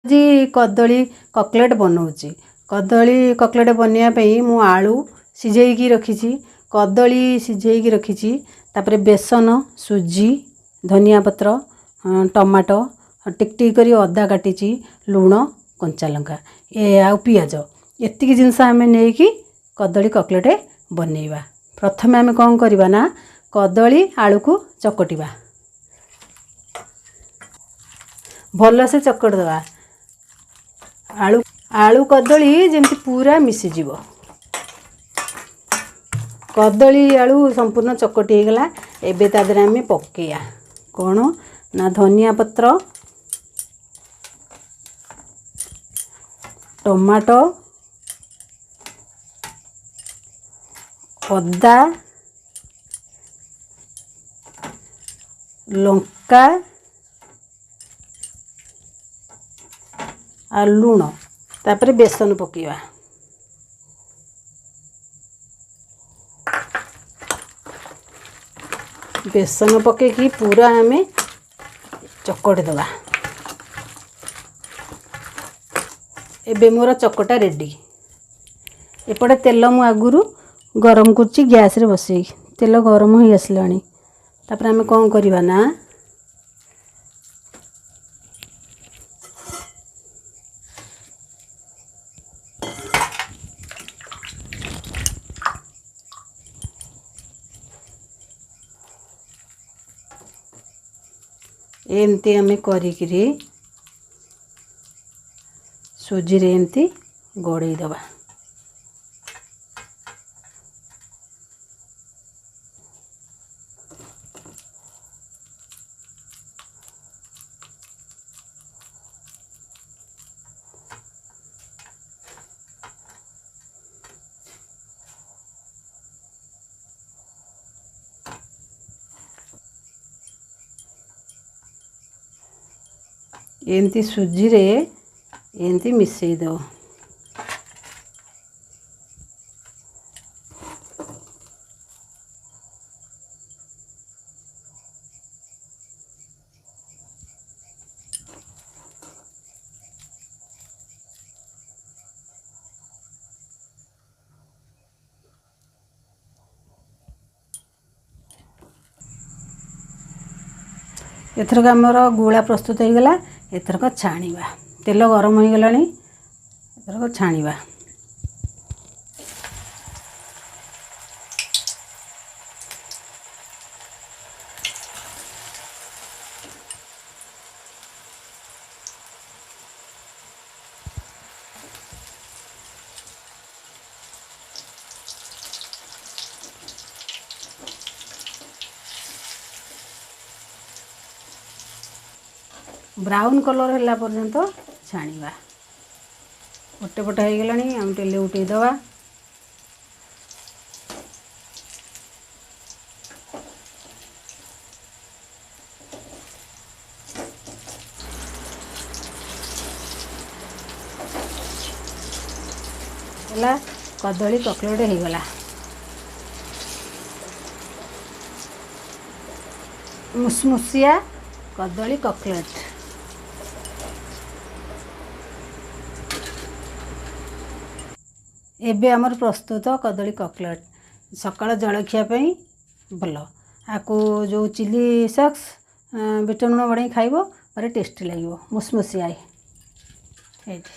ଆଜି କଦଳୀ କକଲେଟ୍ ବନାଉଛି। କଦଳୀ କକଲେଟ୍ ବନେଇବା ପାଇଁ ମୁଁ ଆଳୁ ସିଝେଇକି ରଖିଛି, କଦଳୀ ସିଝେଇକି ରଖିଛି, ତାପରେ ବେସନ, ସୁଜି, ଧନିଆ ପତ୍ର, ଟମାଟୋ, ଟିକ୍ ଟିକ୍ କରି ଅଦା କାଟିଛି, ଲୁଣ, କଞ୍ଚା ଲଙ୍କା ଆଉ ପିଆଜ। ଏତିକି ଜିନିଷ ଆମେ ନେଇକି କଦଳୀ କକଲେଟ୍ ବନେଇବା। ପ୍ରଥମେ ଆମେ କ'ଣ କରିବା ନା କଦଳୀ ଆଳୁକୁ ଚକଟିବା, ଭଲସେ ଚକଟି ଦେବା। ଆଳୁ କଦଳୀ ଯେମିତି ପୁରା ମିଶିଯିବ। କଦଳୀ ଆଳୁ ସମ୍ପୂର୍ଣ୍ଣ ଚକଟି ହେଇଗଲା। ଏବେ ତା ଦେହରେ ଆମେ ପକେଇବା କ'ଣ ନା ଧନିଆ ପତ୍ର, ଟମାଟୋ, ଅଦା, ଲଙ୍କା ଆଉ ଲୁଣ। ତାପରେ ବେସନ ପକାଇବା। ବେସନ ପକେଇକି ପୁରା ଆମେ ଚକଟି ଦେବା। ଏବେ ମୋର ଚକଟା ରେଡ଼ି। ଏପଟେ ତେଲ ମୁଁ ଆଗରୁ ଗରମ କରୁଛି ଗ୍ୟାସ୍ରେ ବସେଇକି। ତେଲ ଗରମ ହେଇ ଆସିଲାଣି। ତାପରେ ଆମେ କ'ଣ କରିବା ନା ଏମିତି ଆମେ କରିକିରି ସୁଜିରେ ଏମିତି ଗଡ଼େଇ ଦେବା। ଏମିତି ସୁଜିରେ ଏମିତି ମିଶାଇ ଦେବ। ଏଥରକ ଆମର ଗୁଳା ପ୍ରସ୍ତୁତ ହେଇଗଲା। ଏଥରକ ଛାଣିବା। ତେଲ ଗରମ ହେଇଗଲାଣି, ଏଥରକ ଛାଣିବା। ବ୍ରାଉନ୍ କଲର୍ ହେଲା ପର୍ଯ୍ୟନ୍ତ ଛାଣିବା। ଗୋଟେ ପଟ ହେଇଗଲାଣି, ଆମେ ଟିକେ ଲେଉଟେଇ ଦେବା। ହେଲା କଦଳୀ କକଲେଟ୍ ହେଇଗଲା। ମୁସମୁସିଆ କଦଳୀ କକଲେଟ୍। ଏବେ ଆମର ପ୍ରସ୍ତୁତ କଦଳୀ କକଲେଟ୍। ସକାଳ ଜଳଖିଆ ପାଇଁ ଭଲ। ଆକୁ ଯେଉଁ ଚିଲି ସକ୍ସ, ବିଟ ଲୁଣ ବଢ଼େଇ ଖାଇବ, ଭାରି ଟେଷ୍ଟି ଲାଗିବ, ମୁସମୁସିଆ। ଏଇଠି